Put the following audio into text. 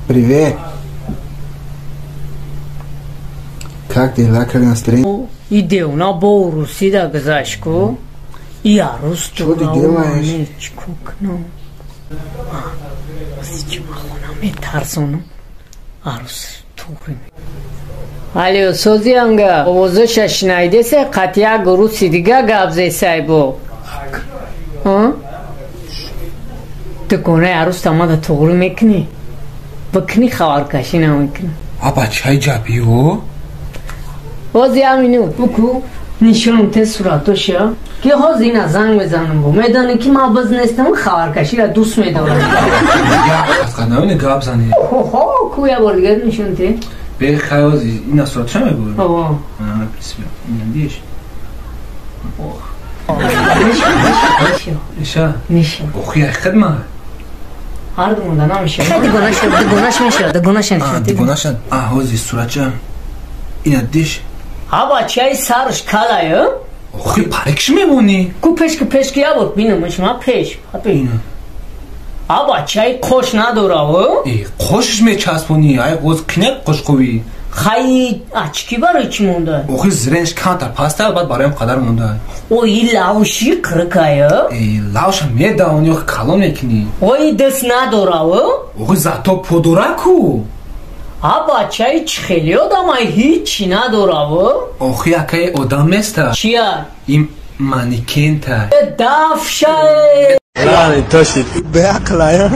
Привет. Как дела, как настроение? И девна бо русида гузашт ку. И арӯс Чё ты делаешь? Чӣ кунам? Чӣ хона метарсонам. Арӯс туғри. Алё, созианга овозаша шинайдесе, қатъ як руси дига гап зесай бо. Дуконаи арӯс тамада туғрӣ мекунӣ? Бикунӣ, хабаркашӣ намекунӣ. А бачаи ҷабиё? Ҳози ҳамину буку, нишон те суратоша, ки ҳози ина занг мезанам, бо медонӣ, ки ман бизнестам, хабаркаширо дӯст медорам. Аз гап зани. Хо, ку, я бор дигар нишон те. Бехай, ҳози ина суратша мегӯ. О. Ина диш. Нишон. Иша. Нишон. Охи, хидма. Ҳар ду монда намешавад, дугонаш, дугонаш мешавад, дугонаш мешавад. Дугонаша. А ҳози суратча ина диш. Ҳа, бачаи сарш калая. Охи, парикш мемонӣ. Ку, пешки, пешки, я бор бинамаш ма пеш. Ина. А бачаи қош надора. Э, қошш мечаспонӣ, ай оз қинак қошқовӣ. Хай, очки барои чӣ монда? Охи, зренш камтар паста, баъд бароям қадар монда. Ой, лавши қирикая. Э, лавша медавонӣ, охи, калон мекунӣ. Ой, даст надора. Охи, зато подора ку. А бачаи чӣ хеле одамай, ҳичи надора. Охи, акаи одам неста. Чия? Ин манекента. Дафшае. Беақлая.